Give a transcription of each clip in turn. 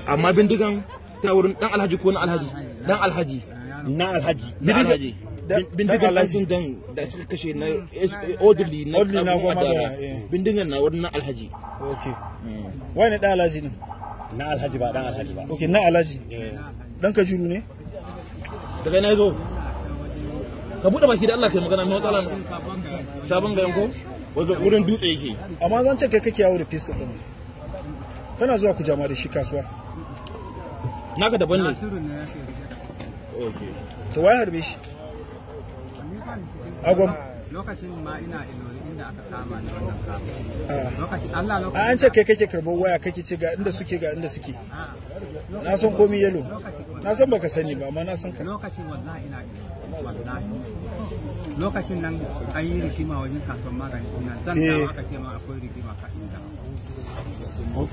Amma bindigan ta wurin dan Alhaji ko na Alhaji? Dan Alhaji. Na Alhaji. Na Alhaji. Bindigan ɗan sandan da suka kashe na orderly na Adara. Bindigan na wurin na Alhaji. Okay. Wani dan Alhaji ne? Na Alhaji ba dan Alhaji ba. Okay, na Alhaji. Dan Kajuru ne? Daga na zo. Ka buɗe baki da Allah kai magana mai matsala ne. Sabon gayan ko? Wurin dutse yake. Amma zan ce kai kake yawo da pistol din. Kana zuwa ku jama da shi kasuwa. Naka daban ne. Okay. To wai harbe shi? Agwam. Lokacin ma ina Ilori inda aka kama ni wannan kama. Lokacin Allah lokacin. An ce kai kake karɓar waya kake ce ga inda suke ga inda suke. Na san komai yelo. Na san baka sani ba amma na san ka. Lokacin wallahi ina Ilori wallahi. Lokacin nan an yi rigima wajen kasuwar magani nan zan dawo aka ce ma akwai rigima kafin da.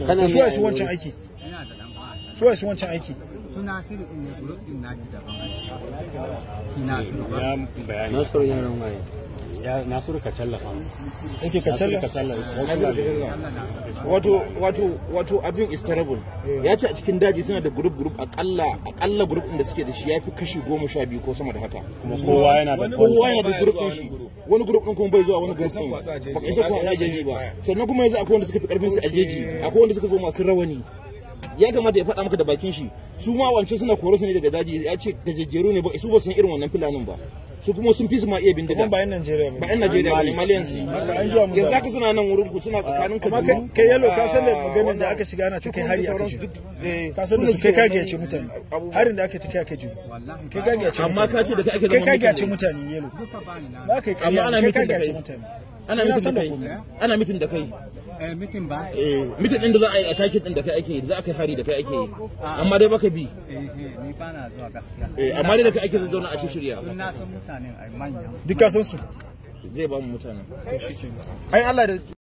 Kana suwa su wancan aiki? Ina da dan uwa. Suwa su wancan aiki? Su Nasiru din ne group din nashi daban. Shi Nasiru ba. Ya bayani. Nasiru yaran waye? Ya Nasiru Kacalla fa. Yake Kacalla? Kacalla. Wato abin is terrible. Ya ce a cikin daji suna da group group akalla group din da suke da shi yafi kashi 12 ko sama da haka. Kuma kowa yana da kowa yana da group din shi. Wani group din kuma bai zuwa wani group din. Baka isa ku haɗa jeji ba. Sannan kuma yanzu akwai wanda suka fi karfin su a jeji, akwai wanda suka zo masu rawani. Ya kamata ya faɗa maka da bakin shi su ma wancan suna koro su ne daga daji ya ce gajejjeru ne ba su ba san irin wannan filanin ba su kuma sun fi su ma iya bindiga ba yan Najeriya ba ba yan Najeriya ba ne Malians yanzu haka suna nan wurin ku suna tsakanin Kaduna amma kai yalo ka san da maganar da aka shiga ana ta kai hari aka ji ka san da su kai kage ya ce mutane harin da aka ta kai aka ji kai kage ya ce amma ka ce da kai ake kai kage ya ce mutane yalo ba kai amma ana kai mitin kage da ya ce kai mutane ana mitin da kai ana mitin da kai Eh mitin ba? Eh mitin din da za a yi attacking din da kai ake yi za a kai hari da kai ake yi amma dai baka bi Eh eh ni ba na zuwa gaskiya. Eh amma dai da kai ake zauna a shirya. Tun na san mutanen ai manya. Duk ka san su zai ba mu mutanen to shikenan ai Allah da